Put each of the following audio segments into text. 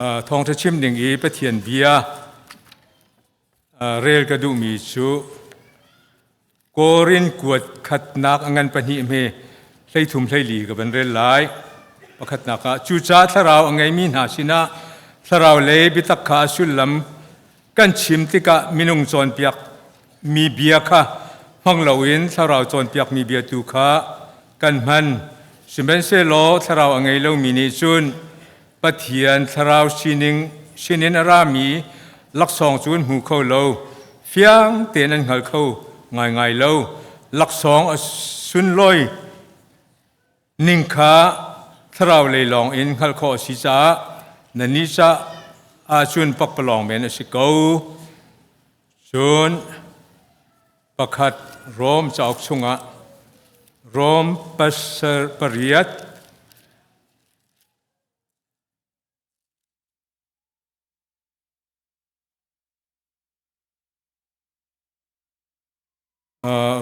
Thawngṭha chim ding i Pathian bia rel ka duhmi cu Korin kuat khatnak a ngan pahnih hme 13 12 ka van rel lai. Pakhatnak ah cucaah thlarau a ngeimi hna sinah thlarau lei biatak kha a sullam kan chim tikah minung cawnpiak mi bia kha hmang loin thlarau cawnpiak mi bia tu kha kan hman. Sihmanhsehlaw thlarau a ngei lomi nih cun Pathian thlarau sining sinin a rami laksawng cu an hmu kho lo. Fiang tein an hngal kho ngaingai lo. Laksawng a sunlawi ning kha thlarau lei lawng in hngalh khawh a si caah nannih caah ahcun pakpalawng men a si ko. Cun pakhat Rom cauk chungah Rom pariat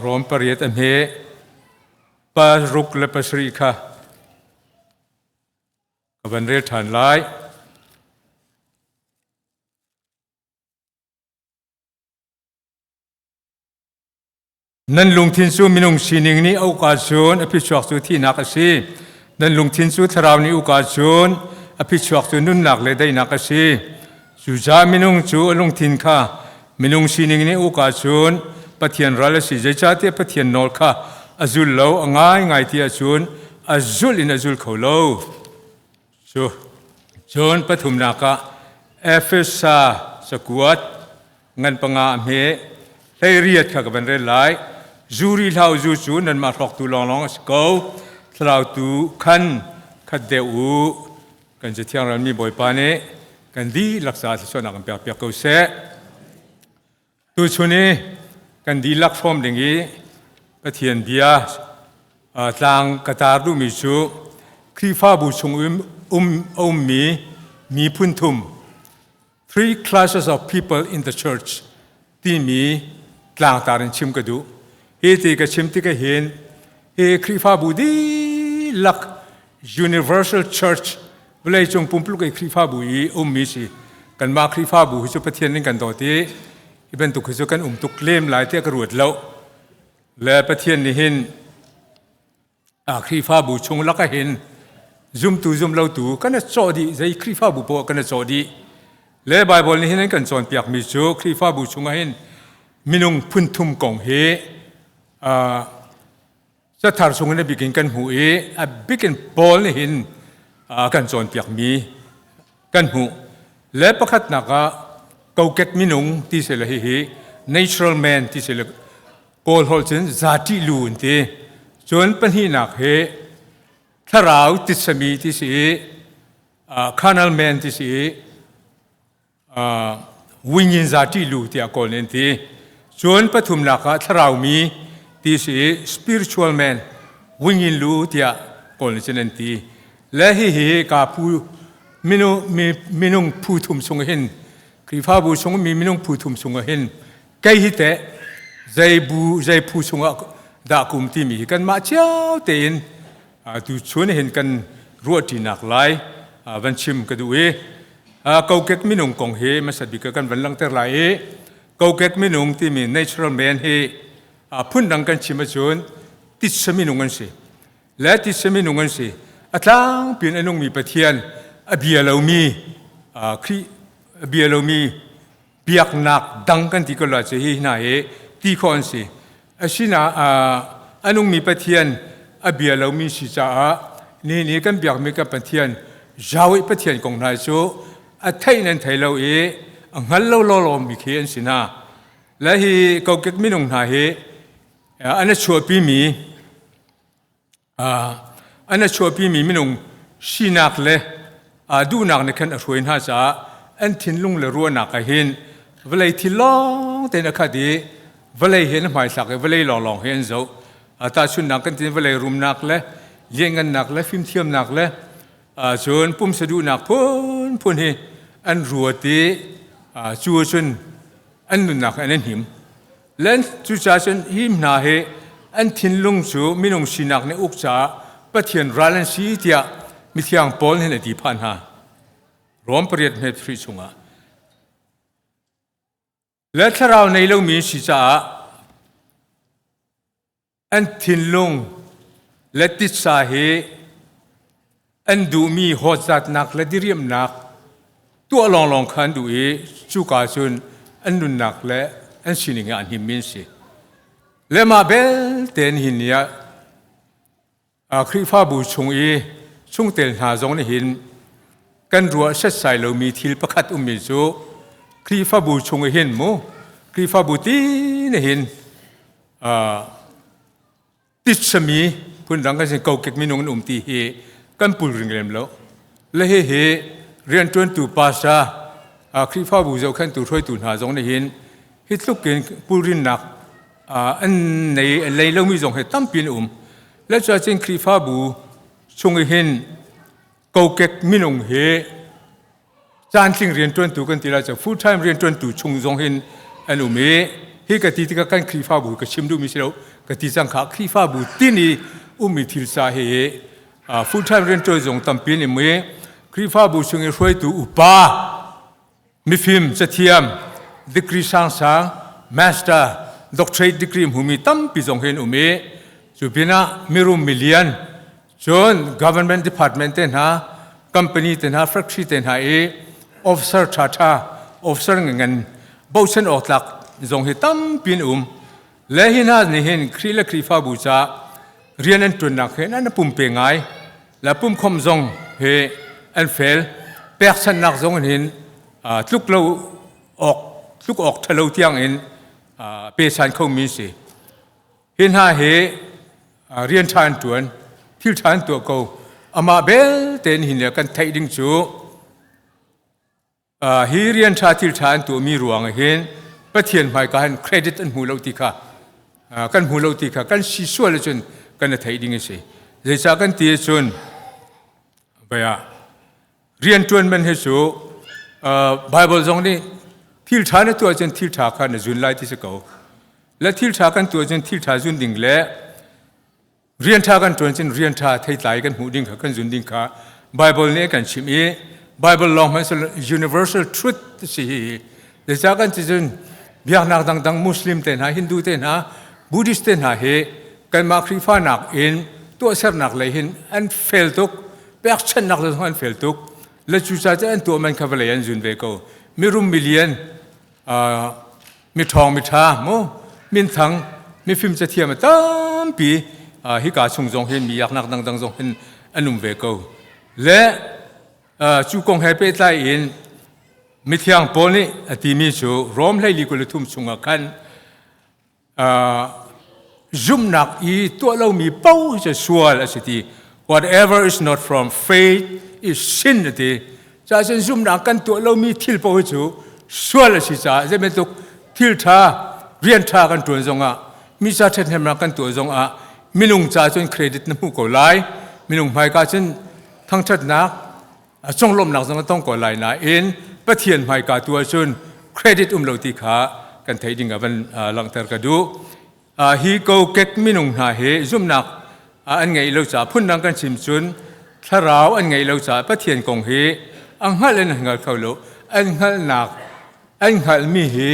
Rom pariat a hme paruk le pasarih kha ka van rel ṭhan lai. Nan lungthin cu minung sining nih a uk ahcun a phichuak cu thihnak a si. Nan lungthin cu thlarau nih uk ahcun a phichuak cu nunnak le daihnak a si. Cucaah minung cu a lungthin kha minung sining nih uk ahcun Pathian ral a si. Zeicahtiah Pathian nawl kha a zul lo, a ngaingai ti ahcun a zulh in a zul kho lo. Cu cun pathumnak ah Efesa cakuat ngan panga a hme 18 kha ka van rel lai. Zu ri hlah u, zu cu nanmah hrawktu lawnglawng a si ko. Thlarau tu khan khat deuh u. Kan Cathiang ralmi Bawipa nih kan dihlak caah thluachuahnak kan pek piak ko seh. Tuchun i kan dihlak hrawm ding i Pathian bia tlang ka tar duhmi cu Khrihfabu chung um a ummi miphun thum Three classes of people in the church timi tlangtar in chim ka duh. Hi ti ka chim tik hin hi Khrihfabu dihlak Universal Church vawleicung pumpuluk i Khrihfabu i ummi si. Kanmah Khrihfabu hi cu Pathian in kan dawt i hi bantuk hi cu kan um tuk lem lai tiah ka ruat lo. Le Pathian nih hin Khrihfabu chung lak ahhin zumtu zumlotu kan i cawh dih zei Khrihfabu poah kan i cawh dih le Baibal nih hin an kan cawnpiakmi cu Khrihfabu chung ahhin minung phunthum kong hi cathar chung in a bik in kan hmuh i a bik in Paul nih hin kan cawnpiakmi kan hmuh le pakhatnak ah kokek minung ti si le hihi natural man ti si le Kawl holh cun zati lu an ti. Cun pahnihnak hi thlarau titsami ti si i carnal man ti si i wingin zati lu tiah kawl nih an ti. Cun pathumnak ah thlarau mi ti si i spiritual man wingin lu tiah kawl nih cun an ti. Le hihi ka phu minung phu thum chung hin Khrihfabu chung mi minung phu thum chung hin kei hi teh zei bu zei phu chungah dah kum timi hi kanmah cio tein tu chun hin kan ruahṭinak lai van chim ka duh i kokek minung kong hi hmasa bik kan van langhter lai i kokek minung timi natural man hi phundang kan chim ahcun titsa minung an si le titsa minung an si a tlangpi in a nungmi Pathian a bia lomi Khrih a bia lomi biaknak dang kan ti ko lai cu hi hna hi ti khawh an si. Asina a nungmi Pathian a bia lomi si caah ni ni kan biakmi kan Pathian Yahweh Pathian kong hna cu a theih nan thei lo i a hngal lo lawlawmi khi an si hna. Le hi kokek minung hna hi an a chuahpimi An a chuahpimi minung sinak le duhnak nih khan a hruai hna caah an thinlung le ruahnak ah hin vawlei thil lawng tein a khat i vawlei he an hmaithlak i vawlei lawnglawng he an zoh. Tahchunhnak kan tin vawlei rumnak le lianngannak le fimthiamnak le cun pumsa duhnak phunphun hi an ruat i cu cun an nunnak an i hnim. Len cucaah cun hi hna hi an thinlung cu minung sinak nih uk caah Pathian ral an si tiah mithiang Paul nih a ti phah hna. Rom pariat hmet hri chungah. Le thlarau nei lomi si caah an thinlung le titsa hi an duhmi hawtzatnak le diriamnak tuah lawnglawng kha an duh i cuka cun an nunnak le an sining ah an himmi an si. Le mah belte nihin ni ah Khrihfabu chung i chungtel hna zong nih hin kan ruah setsai lomi thil pakhat ummi cu Khrihfabu chung i hin mu Khrihfabu ti nih hin titsami phundang kan sin kokek minung an um ti hi kan pul ring lem lo. Le hihi rianṭuantu pastor Khrihfabu zohkhenhtu hruaitu hna zong nih hin hi tluk in pulrinnak an nei lei lomi zong hi tampi an um. Le cuacun Khrihfabu chung i hin kokek minung hi caantling rianṭuantu kan ti lai cu full time rianṭuantu chung zong hin an um i hi ka ti tikah kan Khrihfabu ka chim duhmi si lo ka ti cang kha Khrihfabu tin i ummi thil ca hi full time rianṭuan zong tampi an um i Khrihfabu chung i hruaitu upa mifim cathiam degree sangsang master doctorate degree hmumi tampi zong hi an um i cu pinah mirum milian cun government department te hna company te hna factory te hna i officer ṭhaṭha officer ngan bochan awk tlak zong hi tampi an um le hi hna nih hin Khrih le Khrihfabu ca rian an ṭuannak he an pumpe ngai le pumkhom zong he an fel pekchanhnak zong hin tluk lo awk tluk awk ṭhalo tiang in pesan khomi si hi hna hi rian ṭha an ṭuan thil ṭha an tuah ko amah belte hin le kan theih ding cu hi rian ṭha thil ṭha an tuahmi ruang hin Pathian hmaika hin credit an hmu lo ti kha kan hmu lo ti kha kan si sual ahcun kan i theih ding a si zeicah kan ti ahcun bia rianṭuan man hi cu Bible zong nih thil ṭha na tuah ahcun thil ṭha kha na zun lai ti si ko le thil ṭha kan tuah ahcun thil ṭha zun ding le rian ṭha kan ṭuan cun rian ṭha theitlai kan hmuh ding kha kan zun ding kha Bible nih a kan chimh i Bible lawng hmanh universal truth si hi zeicah kan ti cun biaknak dangdang Muslim te hna Hindu te hna Buddhist te hna hi kanmah Khrihfa nak in tuahsernak lei hin an fel tuk pekchanhnak zong an fel tuk le cucaah cun an tuah man kha vawlei an zun ve ko mirum milian miṭhawng miṭha mu minthang mifim cathiam a tampi hika chung zong hin mi yaknak dangdang zong hin an um ve ko le cu kong he pehtlai in mithiang Paul nih a timi cu Rom hleili 23 chungah khan zumhnak i tuah lomi paoh cu sual a si ti whatever is not from faith is sin a ti cahcun zumhnak kan tuah lomi thil paoh cu sual a si caah zei bantuk thil ṭha rian ṭha kan ṭuan zongah mi ca ṭhathnemnak kan tuah zongah minung ca cun credit na hmuh ko lai minung hmaika cun thangṭhatnak a conglawmhnak zong a tong ko lai nain Pathian hmaika tu ahcun credit um lo ti kha kan theih ding ah van langhter ka duh. Hi kokek minung hna hi zumhnak an ngeih lo caah phundang kan chim cun thlarau an ngeih lo caah Pathian kong hi a hngalh in an hngal kho lo. An hngalhnak an hngalhmi hi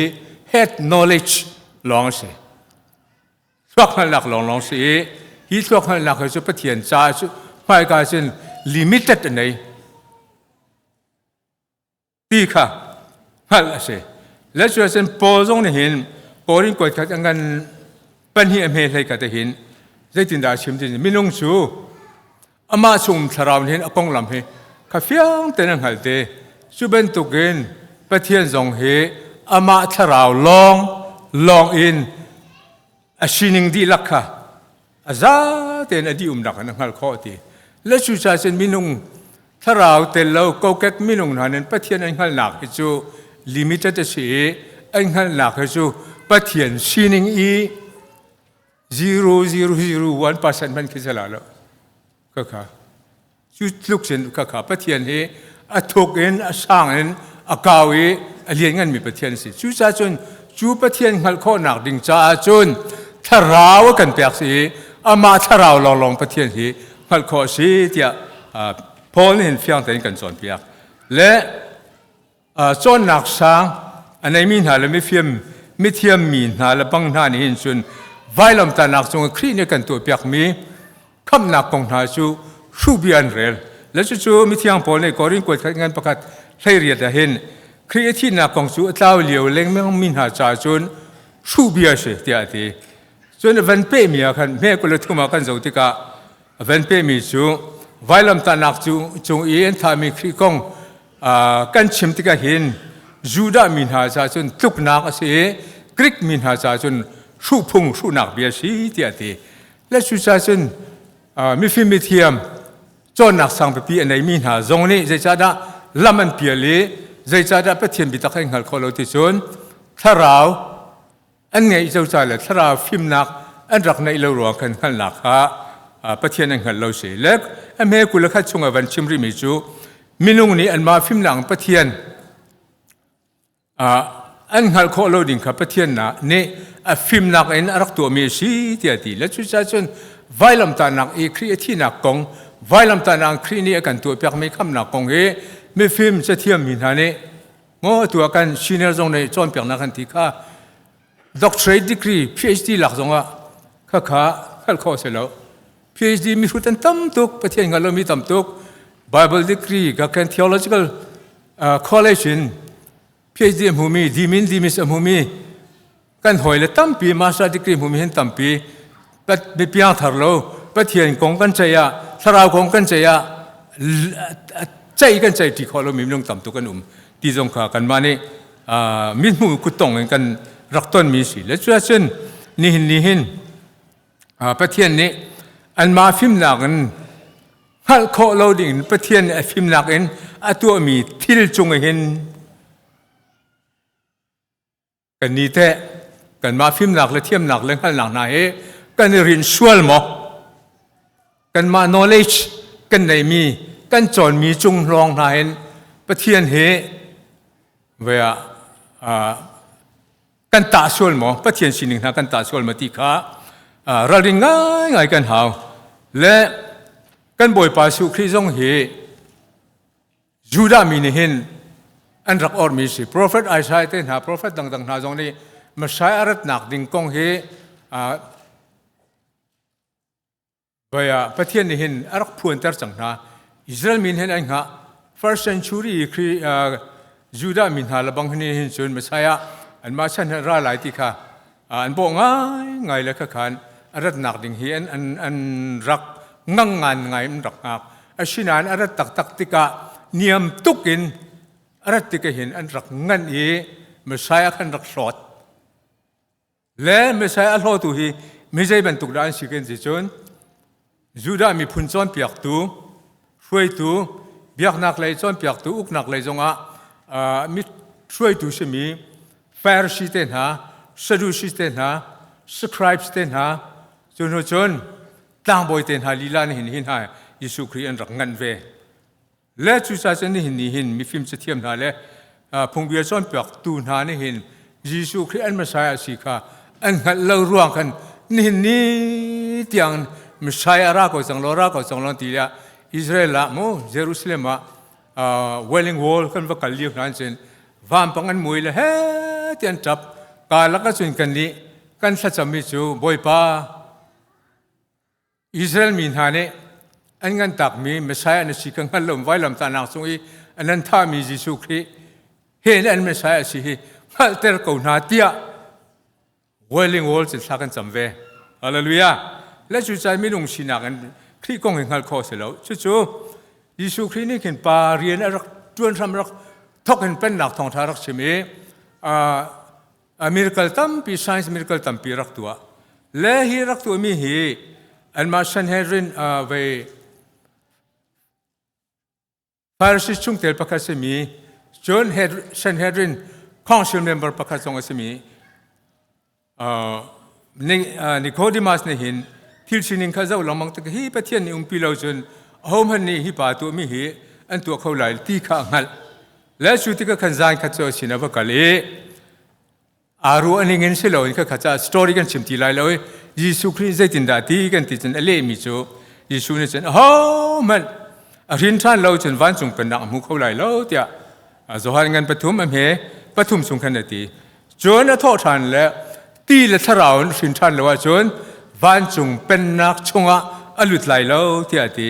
head knowledge lawng a si. Thluak hngalhnak lawnglawng si i hi thluak hngalhnak hi cu Pathian caah cu hmaika cun limited a nei ti kha hngalh a si. Le cu cun Paul zong nih hin Korin kuat khat a ngan pahnih a hme hlei khat hin zeitindah a chim ti minung cu amah chung thlarau nih hin a konglam hi kha fiang tein a hngalh te cu bantukin Pathian zong hi amah thlarau lawng lawng in a sining dihlak kha a za tein a dih umnak in a hngalh khawh ti le cucaah cun minung thlarau tel lo kokek minung hna nih Pathian an hngalhnak hi cu limited a si i an hngalhnak hi cu Pathian sining i 0001% hmanh khi si la lo khakha cu tluk cun khakha Pathian hi a thuk in a sang in a kau i a lianngan mi Pathian a si cucaah cun cu Pathian hngalh khawhnak ding caah cun thlarau a kan pek si i amah thlarau lawnglawng Pathian hi hngalh khawh a si tiah Paul nih hin fiang tein kan cawnpiak. Le cawnnak sang a neimi hna le mifim mithiam mi hna le bang hna nih hin cun vailamtahnak cung Khrih nih kan tuahpiakmi khamhnak kong hna cu hruhbia an rel. Le cucu mithiang Paul nih Korin kuat khat ngan pakhat 18 ah hin Khrih a thihnak kong cu a tlau lio lengmang mi hna caah cun hruhbia a si tiah a ti. Cun a van pehmi ah khan hme 23 ah kan zoh tikah a van pehmi cu vailamtahnak cu cung i an thahmi Khrih kong kan chim tikah hin Judah mi hna caah cun tluknak a si i Greek mi hna caah cun hruhphung hruhnak bia a si tiah a ti. Le cucaah cun mifim mithiam cawnnak sangpipi a neimi hna zong nih zeicahdah lam an pial i zeicahdah Pathian biatak an hngal khawh lo ti cun thlarau an ngeih co ca le thlarau fimnak an rak neih lo ruang khan hngalhnak kha Pathian an hngalh lo si. Le a hme 21 chungah van chim rihmi cu minung nih anmah fimnak Pathian an hngalh khawh lo ding kha Pathian nih a fimnak in a rak tuahmi a si tiah a ti. Le cucaah cun vailamtahnak i Khrih a thihnak kong, vailamtahnak Khrih nih a kan tuahpiakmi khamhnak kong hi mifim cathiam mi hna nih maw atu ah kan senior zong nih cawnpiaknak kan ti kha doctorate degree PhD lak zongah khakha hngalh khawh si lo. PhD mihrut an tam tuk, Pathian hngal lomi tam tuk. Bible degree ka kan theological college in PhD a hmumi, dimin dimis a hmumi kan hawile tampi master degree hmumi hin tampi bipiang thar lo Pathian kong kan ceih ah thlarau kong kan ceih ah ceih kan ceih ṭi khawh lomi minung tam tuk an um ti zong kha kanmah nih mithmuh kuttong in kan rak tonmi si le cuacun nihin ni hin Pathian nih anmah fimnak in hngalh khawh lo ding in Pathian nih a fimnak in a tuahmi thil cung hin kannih teh kanmah fimnak le thiamnak le hngalhnak hna hi kan i rinh sual maw? Kanmah knowledge kan neihmi kan cawnmi cung lawng hna hin Pathian hi ve ah kan tah sual maw Pathian sining hna kan tah sual maw ti kha ralring ngaingai kan hau le kan Bawipa Jesuh Khrih zong hi Judah mi nih hin an rak ormi si Prophet Isaiah te hna prophet dangdang hna zong nih Messiah a ratnak ding kong hi Voi ah Pathian nih hin a rak phuanter cang hna. Israel mi hin an hngah. First century Kri Judah mi hna lebang hin hin cun Messiah anmah chan hin ra lai ti kha an bawh ngai ngai le kha khan a ratnak ding hi an an an rak ngang ngan ngai an rak hngak. Asinain a rat taktak tikah niam tuk in a rat tikah hin an rak ngan i Messiah khan rak hlawt. Le Messiah a hlawtu hi mi zei bantuk dah an si kan ti cun Judah miphun cawnpiaktu, hruaitu, biaknak lei cawnpiaktu, uknak lei zongah mi hruaitu simi Pharisee te hna, Sadducees te hna, scribes te hna, cu hnu cun tlangbawi te hna lila nih hin hi hna Jesuh Khrih an rak nganh ve. Le cucaah cun nihin ni hin mifim cathiam hna le phungbia cawnpiaktu hna nih hin Jesuh Khrih an Messiah a si kha an hngalh lo ruang khan nihin ni tiang Messiah ra ko cang law ra ko cang law ti ah Israel ah mu Jerusalem ah Wailing Wall kan va kal lio hna cun vampang an mui le he ti an ṭap ka lak ah cun kan nih kan thlacammi cu Bawipa Israel mi hna nih an ngantakmi Messiah na si ka hngal lo vailamtahnak cung i an an thahmi Jesuh Khrih he an Messiah a si hi hngalhter ko hna tiah Wailing Wall cun thla kan cam ve. Hallelujah. Le cucaah minung sinak in Khrih kong hi hngalh khawh a si lo. Cucu Jesuh Khrih nih khin pa rian a rak ṭuan hram rak thawk in pennak thawngṭha rak chim i a miracle tampi science miracle tampi rak tuah le hi rak tuahmi hi anmah Sanhedrin vei Pharisees chungtel pakhat simi cun Sanhedrin council member pakhat zong a simi Nicodemus nih hin thil sining kha zoh lengmang tik hi Pathian nih umpi lo cun ahohmanh nih hi pa tuahmi hi an tuah kho lai ti kha a hngalh Le cu tikah khan zan khat cu a sin a va kal i aa ruah ning in si loin khakha ca story kan chim ti lai lo i Jesuh Khrih zeitindah ti kan ti cun a lehmi cu Jesuh nih cun ahohmanh. A hrin ṭhan lo cun vancung pennak a hmu kho lai lo tiah Johan ngan pathum a hme pathum chung khan a ti. Cun a thawh ṭhan le ti le thlarau in hrin ṭhan lo ahcun vancung pennak chungah a lut lai lo tiah a ti.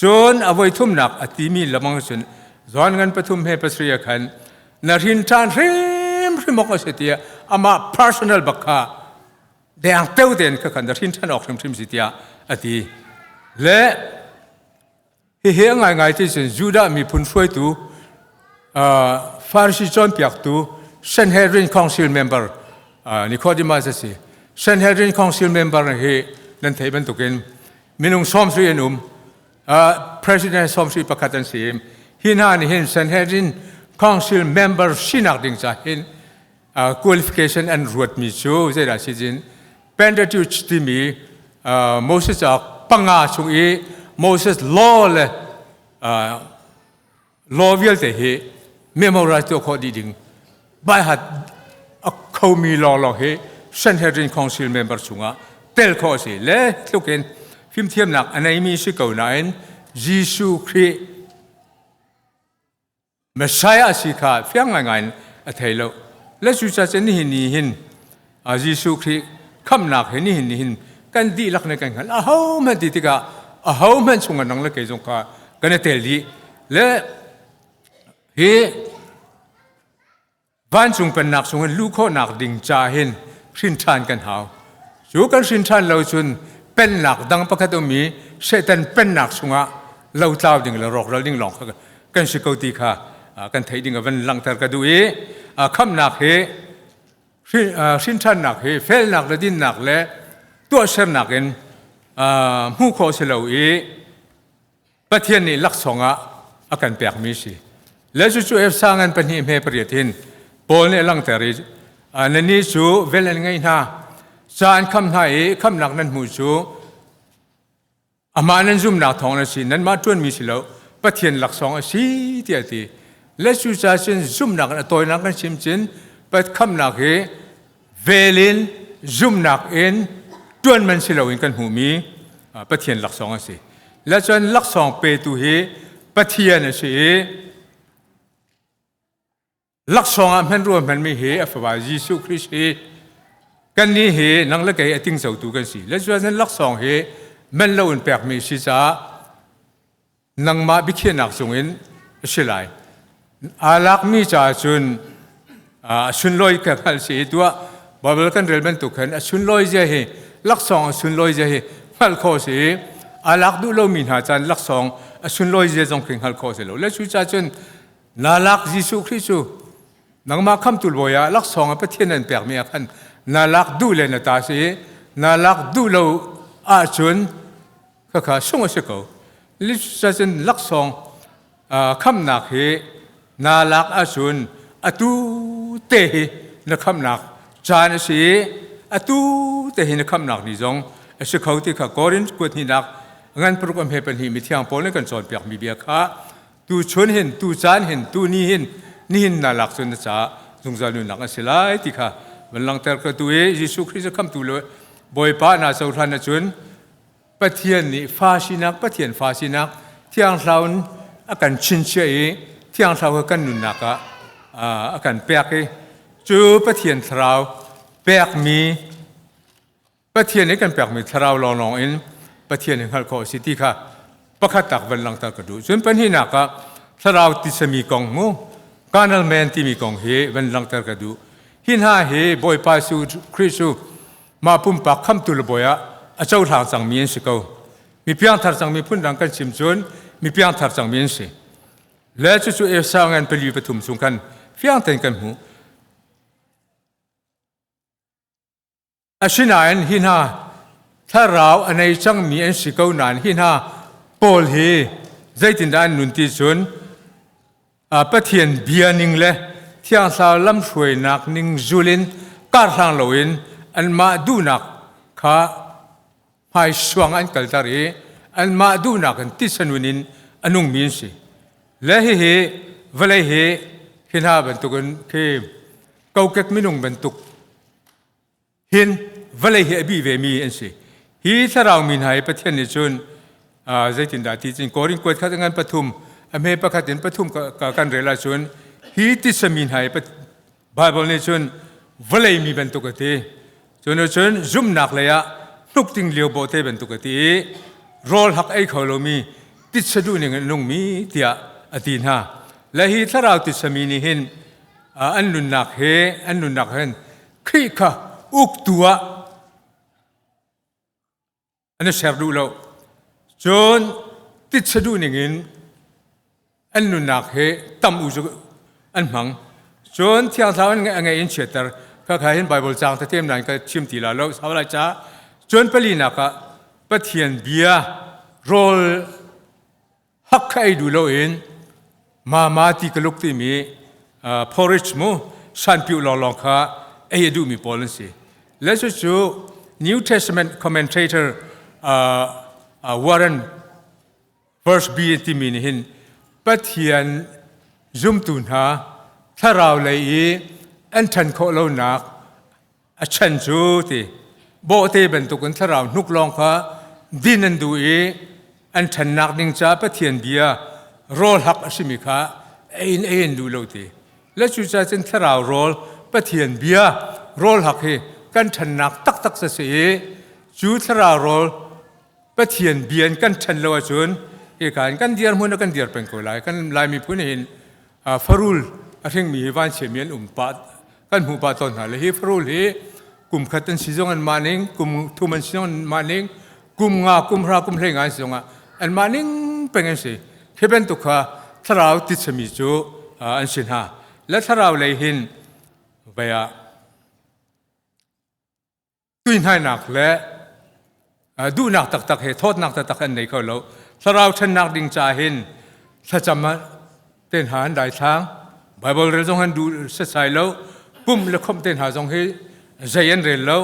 Cun a voi thumnak a timi lamang cun Johan ngan pathum he pasarih ah khan na hrin ṭhan hrimhrim awk a si tiah amah personal bak kha deng teu tein kha khan na hrin ṭhan awk hrimhrim si tiah a ti. Le Hihi a ngaingai ti cun Judah miphun hruaitu Farasi cawnpiaktu Sanhedrin Council member Nicodemus a si. Sanhedrin Council member hi nan theih bantukin minung sawmsarih an um. President sawmsarih pakhat an si. Hi hna nih hin Sanhedrin Council member sinak ding ca hin qualification an ruatmi cu zeidah si cin Pentateuch timi Moses cauk panga chung i Moses law le law vialte hi memorize tuah khawh dih ding baihat a khomi lawnglawng hi Sanhedrin Council member chungah tel khawh a si le tlukin fimthiamnak a neimi si ko nain Jesuh Khrih Messiah a si kha fiang ngaingai in a thei lo. Le cucaah nihin ni hin Jesuh Khrih khamhnak hi nihin ni hin kan dihlak nih kan hngalh. Ahohmanh ti tikah ahohmanh chungah nang le kei zong kha kan i tel dih. Le hi Vancung pennak chungin luh khawhnak ding ca hin hrin ṭhan kan hau. Cu kan hrin ṭhan lo cun pennak dang pakhat um i Satan pennak chungah lotlau ding le rawkral ding lawng kha kan si ko ti kha kan theih ding a van langhter ka duh i khamhnak hi hrin ṭhannak hi felnak le dinnak le tuahsernak in hmuh khawh si lo i Pathian nih laksawng ah a kan pekmi si. Le cucu Efsa ngan pahnih hme pariat hin Paul nih a langhter i nannih cu vel an ngei hna, ca an kham hna i khamnak nan hmuh cu amah nan zumnak thawng a si, nanmah ṭuanmi si lo, Pathian laksawng a si tiah a ti. Le cucaah cun zumhnak in a tawinak kan chim cun khamnak hi vel in zumhnak in ṭuan man si loin kan hmuhmi Pathian laksawng a si. Le cun laksawng petu hi Pathian a si i laksawng ah hmanrua hmanmi hi a fapa Jesuh Christ hi kannih hi nang le kei a tingcotu kan si. Le cun laksawng hi man loin pekmi a si caah nangmah biakhiahnak cungin a si lai. Aa lakmi caah cun a sunlawi ka hngalh si i tuah Bible kan rel bantuk khan a sunlawi zia hi laksawng a sunlawi zia hi hngalh khawh a si i aa lak duh lomi hna caan laksawng a sunlawi zia zong khi hngalh khawh a si lo. Le cu caah cun naa lak Jesuh Khrih cu nangmah khamtu bawi ah laksawng a Pathian an pekmi ah khan naa lak duh le na ta si i naa lak duh lo ahcun Khakha sung a si ko. Cun laksawng khamnak hi naa lak ahcun atu te hi na khamnak caan a si i atu te hi na khamnak ni zong a si kho ti kha Korinth kuat hnihnak ngan paruk a hme pahnih mithiang Paul nih kan cawnpiakmi bia kha tu chun hin tu caan hin tu ni hin nihin na lak cun na caah zungzal nunnak a si lai ti kha van langhter ka tu i Jesuh Khrist a khamtu le Bawipa na cohlan ahcun Pathian nih fa sinak Pathian fa sinak Thiang Thlarau in a kan chinchiah i Thiang Thlarau kan nunnak ah a kan pek i cu Pathian Thlarau pekmi Pathian nih kan pekmi Thlarau lawnglawng in Pathian hi hngalh khawh a si ti kha pakhat tak van langhter ka duh. Cun pahnihnak ah Thlarau tisami kong mu carnal man timi kong hi van langhter ka duh. Hi hna hi Bawipa Jesuh Khrih cu mah pumpak khamtu le bawi ah a cohlang cangmi an si ko. Mi piangthar cangmi phundang kan chim cun mi piangthar cangmi an si. Le cucu Esau ngan pali pathum chung khan fiang tein kan hmuh. Asinain hi hna thlarau a nei cangmi an si ko nain hi hna pawl hi zeitindah an nun ti cun Pathian bia ning le Thiang Thlarau lamhruainak ning zul in karhlang loin anmah duhnak kha hmaisuang an kalter i anmah duhnak in tisa nun in a nungmi an si. Le hihi vawlei hi hi hna bantukin khi kokek minung bantuk hin vawlei hi a bih vemi an si. Hi thlarau mi hna hi Pathian nih cun Zeitindah ti cun Korin kuat khat ngan pathum a hme pakhat in pathum kan rel ahcun hi tisami hna hi Bible nih cun vawlei mi bantuk a ti. Cun cun zumnak lei ah hnuk ting lio bawhte bantuk a ti i rawl hak ei kho lomi titsa duh ning in a nungmi tiah a ti hna. Le hi thlarau titsami nih hin an nunnak he an nunnak hin Khrih kha uktu ah an i ser duh lo. Cun titsa duh ning in an nunnak hi tam u cu an hmang. Cun Thiang Thlarau an ngei in chiatter. Khakha hin Bible caang tete nain ka chim ti la lo sau lai ca. Cun palinak ah Pathian bia rawl hak kha ei duh loin mama ti ka luk timi porridge mu sanpiu lawnglawng kha ei a duhmi pawl an si. Le cucu New Testament commentator Warren verse B timi nih hin Pathian zumtu hna thlarau lei i an ṭhan khawh lonak a chan cu ti bawhte bantukin thlarau hnuk lawng kha din an duh i an ṭhannak ding caah Pathian bia rawl hak a simi kha ei in ei an duh lo ti le cucaah cun thlarau rawl Pathian bia rawl hak hi kan ṭhannak taktak a si i cu thlarau rawl Pathian bia in kan ṭhen lo ahcun hika in kan dirhmun ah kan dir peng ko lai. Kan Lai miphun hin farul a hringmi hi vanchiami an um pah kan hmuh pah tawn hna le hi farul hi kum khat an si zong an mah ning kum thum an si zong an mah ning kum nga kum hra kum hlei nga an si zong ah an mah ning peng an si khi bantuk kha thlarau titsami cu an si hna le thlarau lei hin vei ah tuihnainak le duhnak taktak he thawtnak taktak an nei kho lo. Thlarau ṭhennak ding ca hin thlacam te hna an daithlang. Bible rel zong an duh setsai lo. Pumh le khomh te hna zong hi zei an rel lo.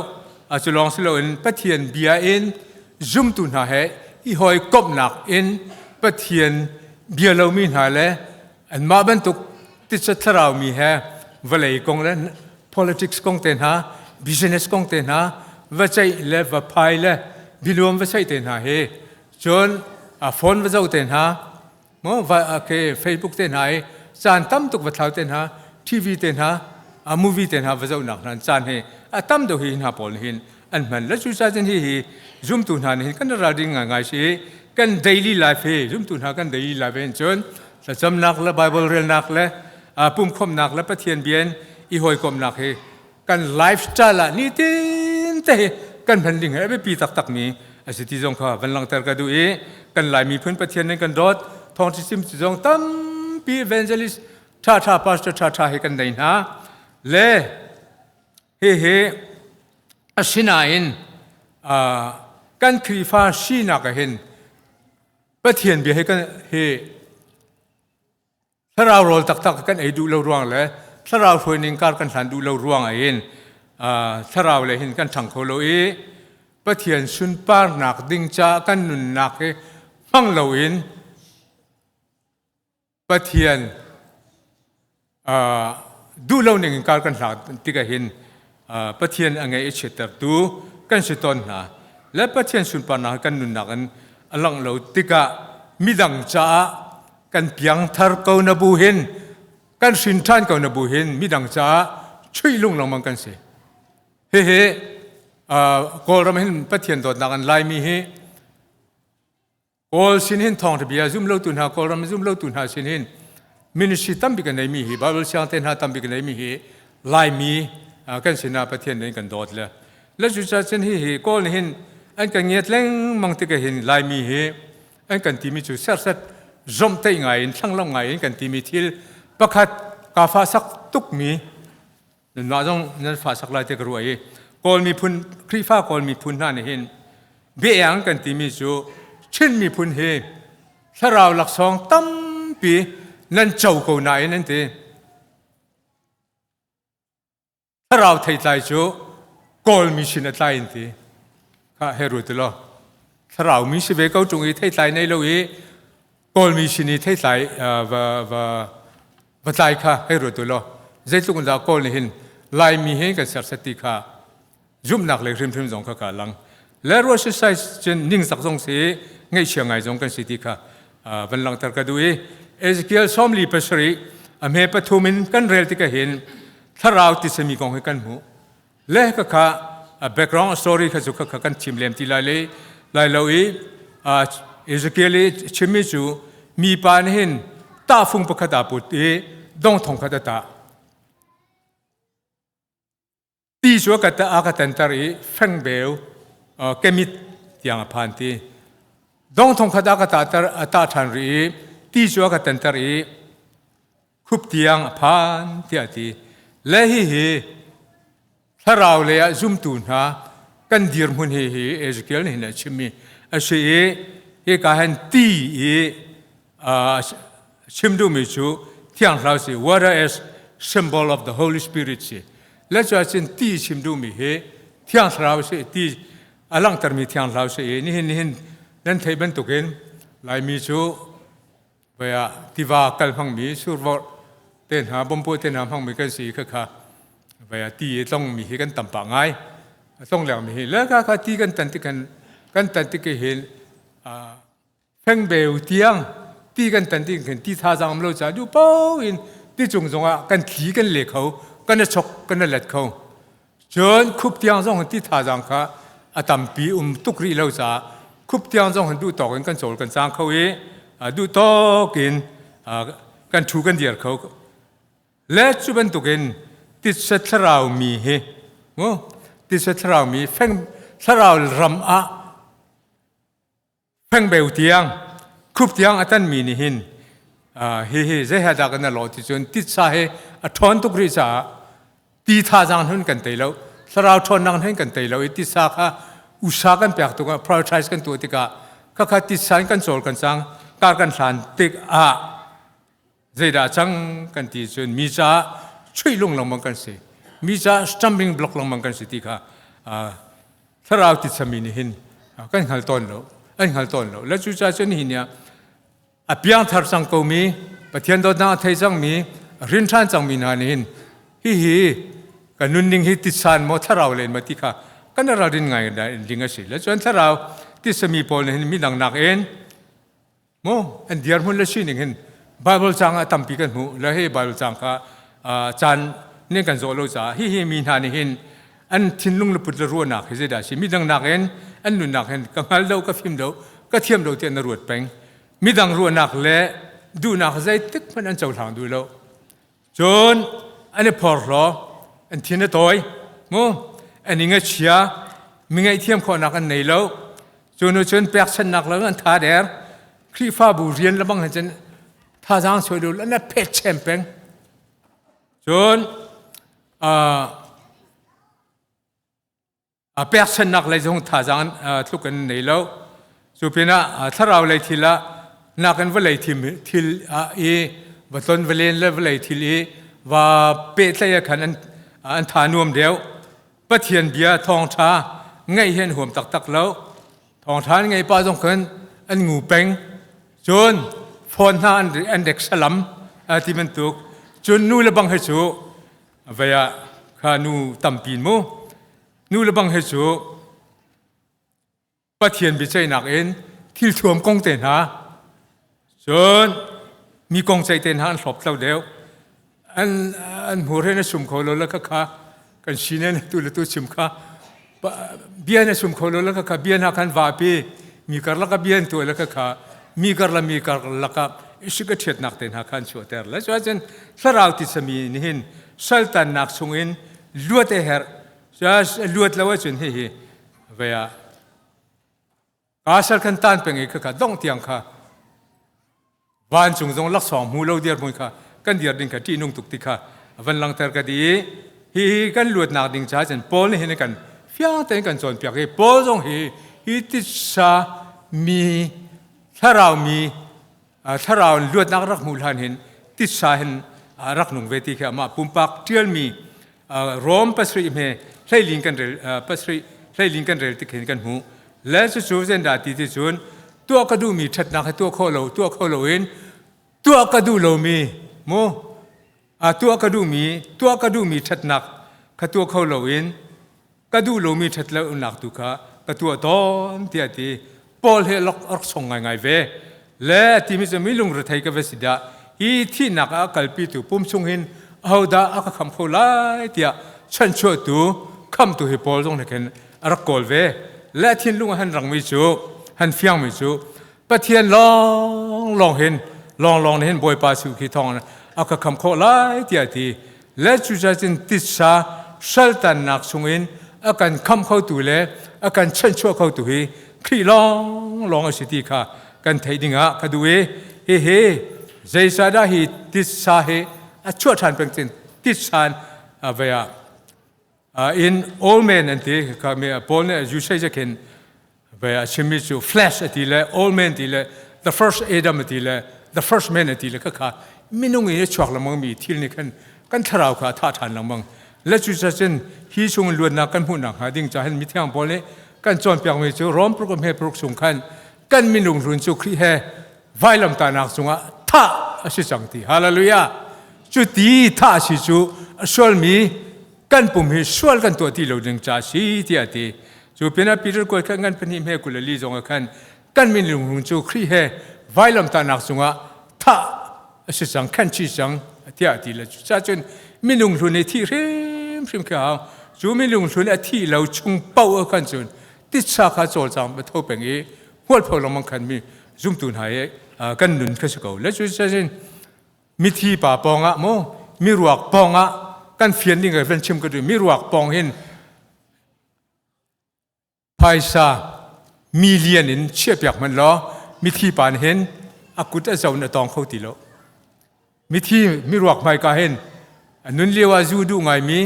A cu lawng si loin Pathian bia in zumtu hna he i hawikomhnak in Pathian bia lomi hna le anmah bantuk titsa thlarau mi he vawlei kong le politics kong te hna business kong te hna va ceih le va phai le biluam va ceih te hna hi cun a phone va zoh te hna mo va ke Facebook te hna i caan tam tuk va thlau te hna TV te hna a movie te hna va zohnak hna caan hi a tam deuh hi hna pawl hin an hman le cucaah cun hi hi zumtu hna nih hin kan ralring ngaingai si kan daily life hi zumtu hna kan daily life hin cun thlacamnak le Bible relnak le pumkhomnak le Pathian bia in i hawikomhnak hi kan lifestyle ah nitin te hi kan hman ding hi a biapi taktak mi a si ti zong kha van langhter ka duh i kan Lai miphun Pathian nih kan dawt thawngṭha chim ti zong tampi evangelist ṭha ṭha pastor ṭha ṭha hi kan nei hna le Hihi asinain kan Khrihfa sinak ah hin Pathian bia hi kan hi thlarau rawl taktak kan ei duh lo ruang le thlarau hruaining kar kan hlan duh lo ruang ah hin thlarau le hin kan ṭhang kho lo i Pathian sunparnak ding caah kan nunnak hi hmang loin Pathian duh lo ning in kar kan hlang tikah hin Pathian a ngei i chiattertu kan si tawn hna. Le Pathian sunparnak kan nunnak in a langh lo tikah midang caah kan piangthar ko na bu hin kan hrin ṭhan ko na bu hin midang caah chuih lung lengmang kan si. Hihi Kawlram hin Pathian dawtnak an Laimi hi Kawl sin hin thawngṭha bia zum lotu hna Kawlram zum lotu hna sin hin ministry tampi kan neimi hi Bible siang te hna tampi kan neimi hi Laimi kan sinah Pathian nih kan dawt le le cucaah cun hi hi Kawl nih hin an kan ngiat lengmang tik hin Laimi hi an kan timi cu serset zomhtaih ngai in thlanglamh ngai in kan timi thil pakhat ka fa sak tukmi Nanmah zong nan fa sak lai ti ka ruah i Kawl miphun Khrihfa Kawl miphun hna nih hin biaeng kan timi cu Chin miphun hi thlarau laksawng tampi nan co ko nain an ti. Thlarau theitlai cu Kawl mi sin a tlai an ti. Kha he ruat law thlarau mi si ve ko ṭung i theitlai nei lo i Kawlmi sin i theitlai va va va tlai kha hei ruat u law zeitluk in dah Kawl nih hin Laimi he kan serset ti kha zumhnak lei hrimhrim zong kha ka lang. Le ruah sisai cun ningzak zong si. Ngaihchia ngai zong kan si ti kha van langhter ka duh i Ezekiel 47 a hme pathum in kan rel tikah hin thlarau tisami kong hi kan hmuh. Le ka kha background story kha cu kha kan chim lem ti lai le lai lo i Ezekiel i chimmi cu mipa nih hin tahfung pakhat aa put i dong thong khat a tah. Ti cu a ka tanter i fengbeu kemit tiang a phan ti. Dong thong khat a ka tahter a tah ṭhan rih i ti cu a ka tanter i khup tiang a phan tiah a ti. Le hihi thlarau lei ah zumtu hna kan dirhmun hi hi Ezekiel nih hin a chimmi a si i hika hin ti i chim duhmi cu Thiang Thlarau si water as symbol of the Holy Spirit si. Le cu ahcun ti chim duhmi hi Thiang Thlarau si ti a langhtermi Thiang Thlarau si i nihin nihin nan theih bantukin Laimi cu voi ah tiva kal hmangmi survawrh te hna bompu te hna hmangmi kan si kha kha voi ah ti i tlongmi hi kan tam pah ngai. A tlong lengmi hi le kha kha ti kan tan tik kan tan tik hin Fengbeu tiang ti kan tan ti khin ti thazaang um lo caah duh paoh in ti cung zongah kan thli kan le kho, kan i chok, kan i let kho. Cun khup tiang zong ti thazaang kha a tampi um tuk rih lo caah khup tiang zong hin duh tawk in kan cawl kan cang kho i duh tawk in kan ṭhu kan dir kho. Le cu bantukin titsa thlarau mi hi mu titsa thlarau mi feng thlarau ram ah Fengbeu tiang khup tiang a tanmi nih hin hihi zei he dah kan lawh ti cun titsa he a ṭhawn tuk rih caah ti thazaang hun kan tei lo thlarau ṭhawnnak hin kan tei lo i titsa kha usa kan pek tuk ah prioritize kan tuah tikah khakha titsa in kan cawl kan cang kar kan hlan tik ah zeidah cang kan ti cun mi caah chuih lung lengmang kan si mi caah stumbling block lengmang kan si ti kha thlarau titsami nih hin kan hngal tawn lo an hngal tawn lo le cucaah cun nihin ni ah a piangthar cang komi Pathian dawtnak a thei cangmi a hrin ṭhan cangmi hna nih hin hihi kan nunning hi titsan maw thlarau len maw ti kha kan ralrin ngai ding a si le cun thlarau titsami pawl nih hin midang nakin Mu an dirhmun le sining hin Bible caang ah tampi kan hmuh le hi Bible caang kha caan nih kan zawh lo caah hihi mi hna nih hin an thinlung le put le ruahnak hi zeidah a si midang nakin an nunnak hin ka hngal lo ka fim lo ka thiam lo tiah na ruat peng midang ruahnak le duhnak zeitik hmanh an cohlang duh lo Cun an i phorhlaw, an thin a tawi, mu an i ngaihchia, mi ngaihthiam khawhnak an nei lo. Cu nu cun pekchanhnak lo an tha der. Khrihfabu rian le bang hin cun thazaang chuah dul an phet chem peng. Cun Pekchanhnak lei zong thazaang tluk an nei lo. Cu pinah thlarau lei thil ah nakin vawlei thil ah i va ton va len le vawlei thil i va pehtlaih ah khan an tha nuam deuh. Pathian bia thawngṭha ngaih hi an huam taktak lo. Thawngṭha an ngei pa zong khan an ngu peng. Cun phone hna an rek salam ti bantuk. Cun nu le bang he cu vei ah kha nu tampi mu nu le bang he cu Pathian biaceihnak in thil thuam kong te hna cun mi kong ceih te hna an hlawp tlo deuh an an hmur he na sum kho lo la kha kha kan si ne tu le tu chim kha bia na sum kho lo la kha kha bia hna khan vapi mi karlak a bia an tuah la kha kha mi karla mi karlak ah isik a ṭhiatnak te hna kha an chuahter le cuahcun thlarau titsami nih hin saltannak chungin luat a herh luat lo ahcun hihi vei ah Kaa sal kan tan peng i khakha dongh tiang kha vancung zong laksawng hmu lo dirhmun kha kan dir ding kha ṭihnung tuk ti kha van langhter ka di i hi kan luatnak ding caah cun Paul nih hin kan fiang tein kan cawnpiak i Paul zong hi hi titsa mi thlarau mi thlarau in luatnak rak hmuh hlan hin titsa hin rak nung ve ti khi amah pumpak ṭialmi Rom pasarih hme hleilin kan rel pasarih hleilin kan rel tik hin kan hmuh le cucu zendah ti ti cun tuah ka duhmi ṭhatnak hi tuah khawh lo tuah kho loin tuah ka duh lomi mu tuah ka duhmi tuah ka duhmi ṭhatnak kha tuah kho loin ka duh lomi ṭhatlonak tu kha ka tuah tawn tiah ti. Paul he lok rak song ngaingai ve. Le timi cu mi lungrethei ka va si dah hi thihnak ah a kalpitu pum chung hin ahodah a ka kham kho lai tiah chanchuahtu khamtu hi Paul zong nih khin a rak kawl ve. Le thinlung a han rangmi cu han fiangmi cu Pathian lawng lawng hin lawng lawng hin Bawipa su khi thawng a ka kham khawh lai tiah ti. Le cucacun titsa saltannak chungin a kan kham khotu le a kan chanchuah khotu hi Khrih lawng lawng a si ti kha kan theih dingah ka duh i hihi zeicahdah hi titsa hi a chuah ṭhan peng cin titsan vei ah in old man an ti kha mi Paul nih usage khin ve a chimmi cu flesh a ti le old man ti le the first Adam a ti le the first man a ti le khakha minung in a chuak lengmang mi thil nih khan kan thlarau kha a thah ṭhan lengmang le cucacun hi chung luatnak kan hmuhnak hnga ding ca hin mithiang Paul nih kan cawnpiakmi cu Rom paruk hme paruk chung khan kan minung hlun cu Khrih he vailamtahnak cungah thah a si cang ti hallelujah cu ti thah a si cu a sualmi kan pum hi sual kan tuah ti lo ding ca si tiah a ti. Cu pinah Peter kuat khan ngan pahnih hme 22 zong ah khan kan min lunglung cu Khrih he vailamtahnak cungah thah a si cang khan chi cang tiah a ti le cucacun minung hlun i thih hrimhrim khi hau cu minung hlun a thih lo chung paoh ah khan cun titsa kha cawlcang a tho peng i hualpho lengmang khan mi zumtu hna i kan nun kha si ko le cucacun mithi pa pawngah maw miruak pawngah kan fian ding van chim ka duh miruak pawng hin phaisa million in chiahpiak hmanh law mithi pa nih hin a kut a zon a tawng kho ti lo mithi miruak hmaika hin a nun lio ah zu duh ngaimi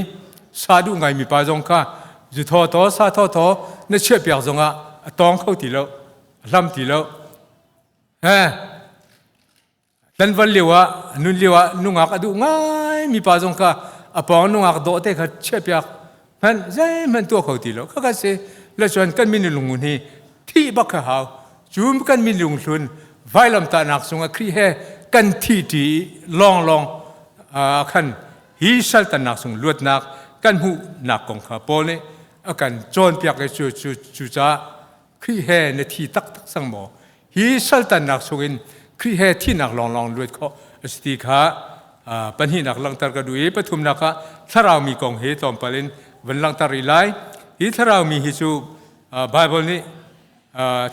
sa duh ngaimi pa zong kha zu thaw thaw sa thaw thaw na chiahpiak zongah a tawng kho ti lo a hlam ti lo he Tlanval lio ah nun lio ah nungak a duh ngai mi pa zong kha a pawng nungak dawh te kha chiahpiak hmanh zeihmanh tuah kho ti lo kha kha si le chuan kan min lungun hi thih bak kha hau cu kan min lunghlun vailamtahnak cungah Khrih he kan thi ṭi lawng lawng khan hi saltannak chung luatnak kan hmuhnak kong kha Paul nih a kan cawnpiak i cu cu cucaah Khrih he na thi taktak cang maw Hi saltannak chungin Khrih he thihnak lawnglawng luat khawh a si ti kha pahnihnak langhter ka duh i pathumnak ah thlarau mi kong hi tlawmpal in van langhter rih lai. Hi thlarau mi hi cu Bible nih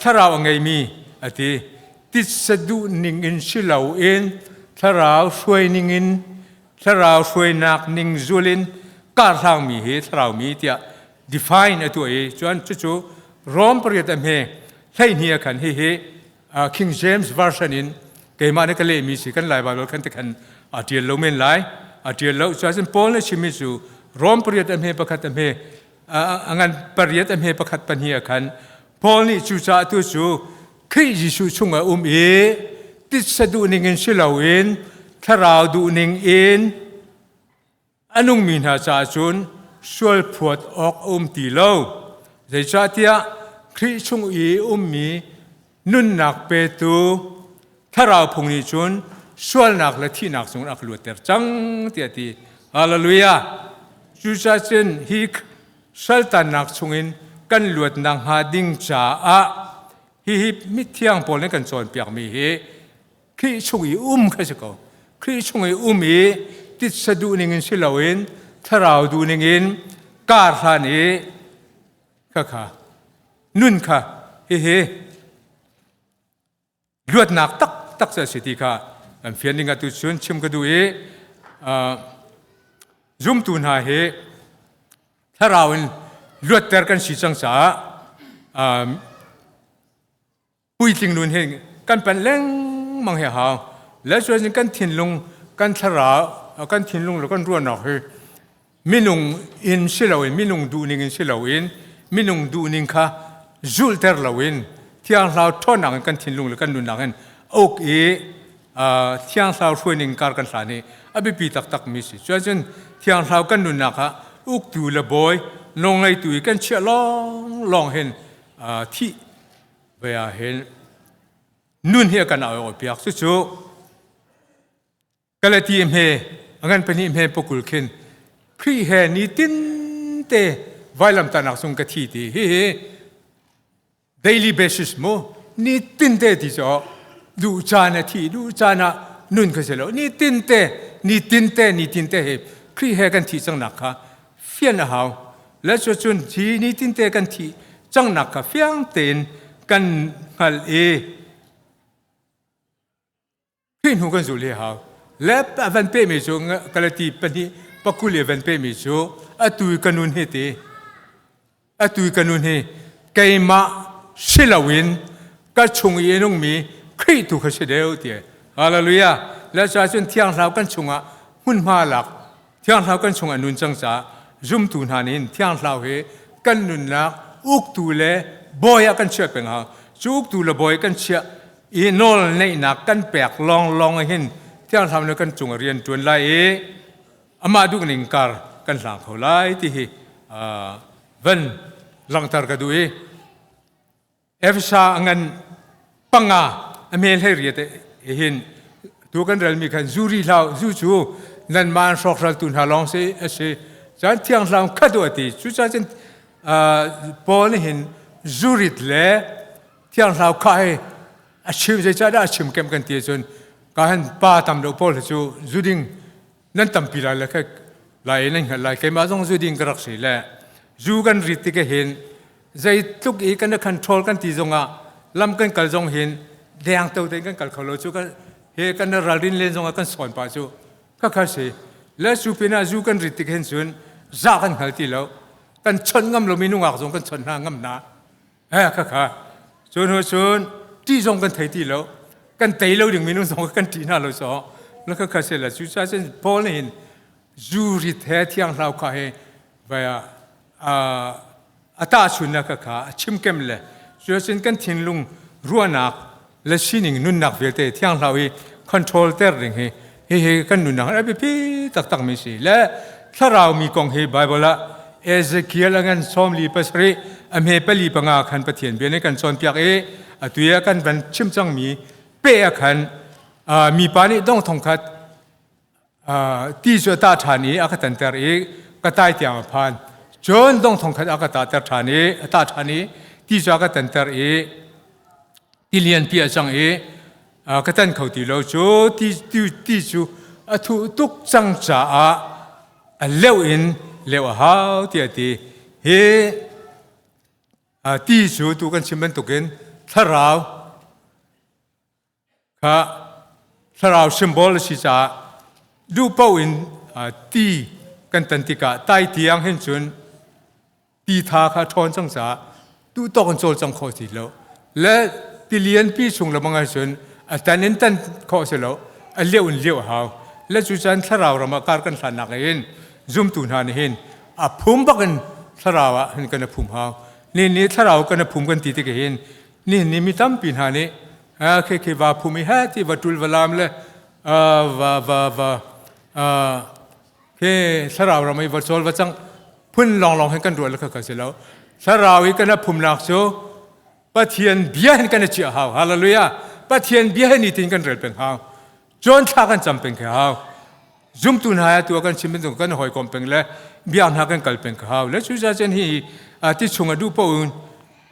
thlarau a ngeimi a ti. Titsa duh ning in si loin thlarau hruai ning in thlarau hruainak ning zul in karhlangmi hi thlarau mi tiah define a tuah i chuan cucu Rom pariat a hme 12 ah khan hihi King James version in keimah nih ka lehmi si kan Lai Bible khan te khan a tial lo men lai a tial lo cuacun Paul nih chimmi cu Rom pariat a hme pakhat a hme a ngan pariat a hme pakhat pahnih ah khan Paul nih cucaah tu cu Khrih Jesuh chungah um i titsa duhning in si loin thlarau duhning in A nungmi hna caah cun sual phuat awk a um ti lo. Zeicahtiah Khrih chung i ummi nunnak petu Thlarau phung nih cun sualnak le thihnak chungin a ka luatter cang tiah a ti. Hallelujah! Cucaah cun hi saltannak chungin kan luatnak hnga ding caah hihi mithiang pawl nih kan cawnpiakmi hi Khrih chung i um kha si ko. Khrih chung i um i titsa duhning in si loin thlarau duhning in kar hlan i khakha nun kha hihi luatnak taktak cu a si ti kha an fian ding atu cun chim ka duh i zumtu hna hi thlarau in luatter kan si cang caah puitling nun hi kan panh lengmang hi a hau le cuan kan thinlung kan thlarau kan thinlung le kan ruahnak hi minung in si loin minung duhning in si loin minung duhning kha zulhter loin thianghlau ṭhawnnak in kan thinlung le kan nunnak in uk i thianghlau hruaining kar kan hlan hi a biapi taktak mi si cuan cun thianghlau kan nunnak ah uktu le bawi nawlngeitu i kan chiah lawng lawng hin thih ve ah hin nun hi a kan au piak cucu Galati hme a ngan pahnih hme pukul khin Khrih he ni tin te vailamtahnak sung ka thi ti hi hi daily basis mu. Ni tin te ti cu duh caan a thi, duh caan ah nun kha si lo. Ni tin te, ni tin te, ni tin te he Khrih he kan thih cangnak kha fian a hau. Le cu cun hi ni tin te kan thih cangnak kha fiang tein kan hngalh i Khrih hnu kan zulh hi hau. Le a van pehmi cu Galati pahnih pakul i a van pehmi cu atu i ka nun hi ti. Atu i ka nun hi keimah si loin ka chung i a nungmi Khrih tu kha si deuh ti. Hallelujah. Le cu cun Thiang Thlarau kan chungah hmunhma lak Thiang Thlarau kan chungah nun cang caah zumtu hna nih Thiang Thlarau hi kan nunnak uktu le bawi ah kan chiah peng hau. Cu uktu le bawi kan chiah i nawl neihnak kan pek lawnglawng hin Thiang Thlarau nih kan cung ah rian ṭuan lai i amah duhning kar kan hlang kho lai ti hi van langhter ka duh i Efesa a ngan panga a me hlei riat hin tu kan relmi khan zu ri hlau zu cu nanmah an hrawkhraltu hna lawng si a si caan thianghlang khat u a ti cucaah cun Paul nih hin zurit le thianghlau kha hi a chim zeicahdah a chim kem kan ti ahcun ka han pa tam deuh pawl hi cu zu ding nan tampi lai le lai nan hngalh lai keimah zong zu ding ka rak si le zu kan rit tik hin zeitluk i kan control kan ti zongah lam kan kal zong hin deng to tein kan kal kho lo cu kan he kan ralrin len zongah kan sawn pa cu kha kha si le su pinah zu kan rit tik hin cun za kan hngal ti lo kan chawnh ngam lo mi nungak zong kan chawnh hna ngam na Eh kha kha cu hnu cun ṭih zong kan thei ti lo kan tei lo ding minung zong kan ṭih hna lo so la kha kha se la cu ca cun Paul nih hin zu rit he thianghlau kha he vai ah a tahchunnak kha kha a chim kem le cu cun kan thinlung ruahnak le sining nunnak vialte thianghlau i control ter ding hi hihi kan nunnak a biapi taktak mi si le thlarau mi kong hi Bible ah Ezekiel a ngan 47 a hme pali panga khan Pathian bia nih kan cawnpiak i atu i kan van chim cangmi pe ah khan mipa nih dong thong khat ti cu a tah ṭhan i a ka tanter i ka tai tiang a phan cun dong thong khat a ka tahter ṭhan i a tah ṭhan i ti cu a ka tanter i tilian pi a cang i ka tan kho ti lo cu ti ti cu a thuh tuk cang caah a leuh in leuh a hau tiah a ti hi ti cu tu kan chim bantukin thlarau kha thlarau symbol a si caah duh paoh in ti kan tan tikah tai tiang hin cun ti tha kha ṭhawn cang caah duh tawk in cawlcang khawh ti lo le tilian pi chung le bang ahcun a tan in tan khawh si lo a leuh in leuh a hau le cu caan thlarau ram ah kar kan hlannak hin zumtu hna nih hin a phum bak in thlarau ah hin kan a phum hau ni ni thlarau kan a phum kan ti tik hin ni ni mi tampi hna nih khi khi va phum i he ti va tul va lam le va va va khi thlarau ram i va chawl va cang phun lawnglawng hin kan ruah le kha si lo thlarau i kan a phumnak cu Pathian bia hin kan i chiah hau hallelujah Pathian bia hin nitin kan rel peng hau John thla kan cam peng kha hau zumtu hna ya tu kan chim bantuk kan hawikom peng le biak hna kan kal peng ka hau le cu ca cun hi ti chung a duh paoh in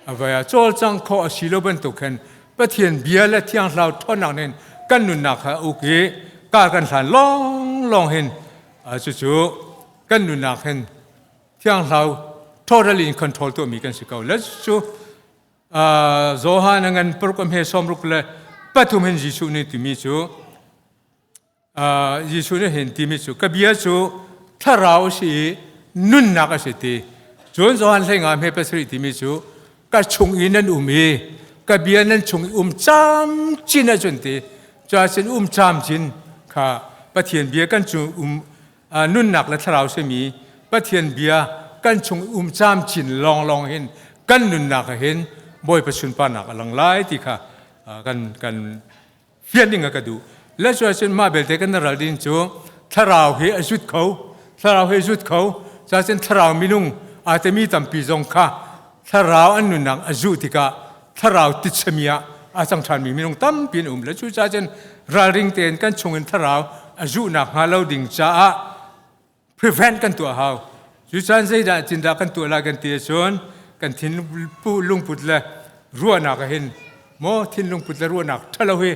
avaya cawlcang khawh a si lo bantuk khan Pathian bia le thiang thlarau ṭhawnnak nih kan nunnak kha uk i kar kan hlan lawnglawng hin cucu kan nunnak hin thiang thlarau totally in control tuahmi kan si ko le cu Johan a ngan paruk a hme sawmruk le pathum hin Jesuh nih timi cu Jesuh nih hin timi cu ka bia cu thlarau a si i nunnak a si ti. Cun Johan hleinga hme pasarih timi cu ka chung i nan um i ka bia nan chung i um camcin ahcun ti. Cuacun um camcin kha Pathian bia kan chung um nunnak le thlarau simi Pathian bia kan chung i um camcin lawnglawng hin kan nunnak ah hin Bawipa sunparnak a lang lai ti kha kan kan fian ding a ka duh le cu ahcun mah belte kan ral ding cu thlarau hi a zut kho thlarau hi a zut kho cacun thlarau minung aa temi tampi zong kha thlarau an nunnak a zuh tikah thlarau titsami ah a cang ṭhanmi minung tampi an um le cu cacun ralring tein kan chungin thlarau a zuhnak hnga lo ding caah prevent kan tuah hau cu caan zeidah cindah kan tuah lai kan ti ahcun kan thin lungput le ruahnak ah hin Maw thinlung put le ruahnak ṭhalo hi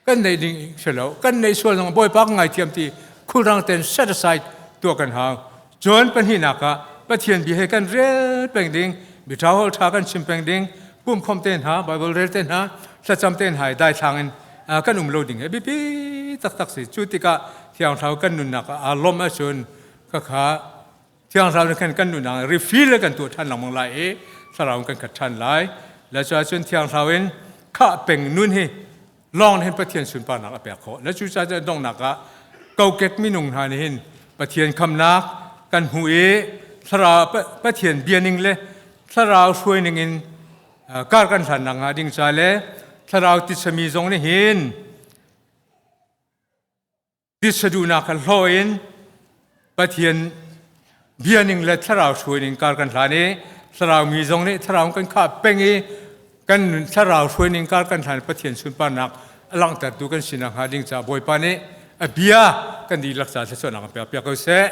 kan neih ding si lo. Kan neih sual zong Bawipa ka ngaithiam ti khulrang ten set aside tuah kan hau. Cun pahnihnak ah Pathian bia he kan rel peng ding, biṭha hol ṭha kan chim peng ding, pumkhom te hna, Bible rel te hna, thlacam te hna i daithlang in kan um lo ding hi biapi taktak si. Cu tikah Thiang Thlarau kan nunnak ah aa lawmh ahcun khakha Thiang Thlarau nih khan kan nunnak refill kan tuah ṭhan lengmang lai i Thlarau in kan khat ṭhan lai. Le cu ahcun Thiang Thlarau in khah peng nun hi lawng hin Pathian sunparnak a pek khawh. Le cucaah cun donghnak ah kokek minung hna nih hin Pathian khamnak kan hmu i Thlarau Pathian bia ning le Thlarau hruai ning in kar kan hlan nakhnga ding ca le Thlarau titsami zong nih hin titsa duhnak kha hlaw in Pathian bia ning le thlarau hruai ning kar kan hlan i thlarau mi zong nih thlarau kan khah peng i kan nun thlarau hruai ning kar kan hlan Pathian sunparnak a langhtertu kan sinak hnga ding ca Bawipa nih a bia kan dihlak ca thluachuahnak kan pek piak ko seh.